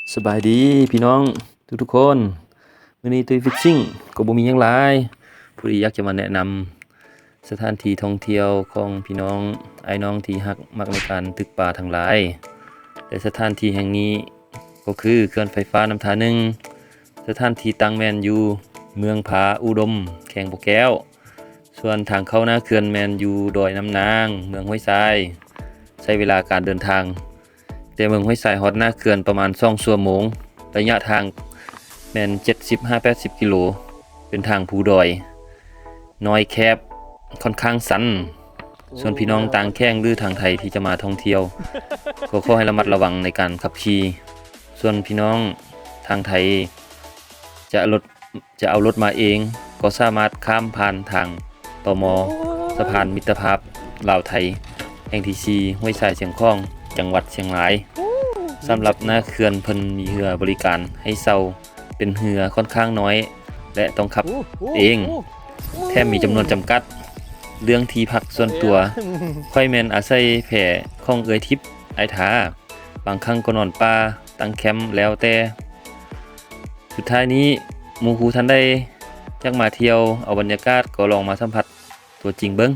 ສະບາຍດີພີ່ນ້ອງທຸກໆຄົນ, ມື້ນີ້ຕຸ້ຍຟິດຊິງກໍບໍ່ມີຫຍັງຫຼາຍ, ພໍດີຢາກຈະມາແນະນຳສະຖານທີ່ທ່ອງທ່ຽວຂອງພີ່ນ້ອງອ້າຍນ້ອງທີ່ຮັກມັກໃນການຕຶກປາທັງຫຼາຍ. ແລະສະຖານທີ່ແຫ່ງນີ້ກໍຄືເຂື່ອນໄຟຟ້ານ້ຳທາໜຶ່ງ, ສະຖານທີ່ຕັ້ງແມ່ນຢູ່ເມືອງຜາອຸດົມ ແຂວງບໍ່ແກ້ວ. ສ່ວນທາງເຂົ້າໜ້າເຂື່ອນແມ່ນຢູ່ດອຍນ້ຳນາງ ເມືອງຫ້ວຍຊາຍ. ໃຊ້ເວລາການເດີນທາງແຕ່ເມືອງຫ້ວຍຊາຍຮອດໜ້າເຂື່ອນປະມານສອງຊົ່ວໂມງ, ໄລຍະທາງແມ່ນເຈັດສິບຫາແປດສິບກິໂລ, ເປັນທາງພູດອຍ ນ້ອຍແຄບ ຂ້ອນຂ້າງຊັນ. ສ່ວນພີ່ນ້ອງຕ່າງແຂວງ ຫຼື ທາງໄທທີ່ຈະມາທ່ອງທ່ຽວ ກໍຂໍໃຫ້ລະມັດລະວັງໃນການຂັບຂີ່. ສ່ວນພີ່ນ້ອງທາງໄທຈະລົດ ຈະເອົາລົດມາເອງ ກໍສາມາດຂ້າມຜ່ານທາງ ຕມ ສະພານມິດຕະພາບລາວໄທ ແຫ່ງທີສີ່ ຫ້ວຍຊາຍຊຽງຂອງ ຈັງຫວັດຊຽງລາຍ. ສຳລັບໜ້າເຂື່ອນເພິ່ນມີເຮືອບໍລິການໃຫ້ເຊົ່າເປັນເຮືອຂ້ອນຂ້າງນ້ອຍ ແລະ ຕ້ອງຂັບເອງ, ແຖມມີຈຳນວນຈຳກັດ. ເລື່ອງທີ່ພັກສ່ວນຕົວ, ຂ້ອຍແມ່ນອາໄສແພຂອງເອື້ອຍທິບ ອ້າຍທາ, ບາງຄັ້ງກໍນອນປ່າຕັ້ງແຄມແລ້ວແຕ່. ສຸດທ້າຍນີ້ ໝູ່ຄູ່ທ່ານໃດຢາກມາທ່ຽວເອົາບັນຍາກາດ ກໍລອງມາສຳຜັດຕົວຈິງເບິ່ງ.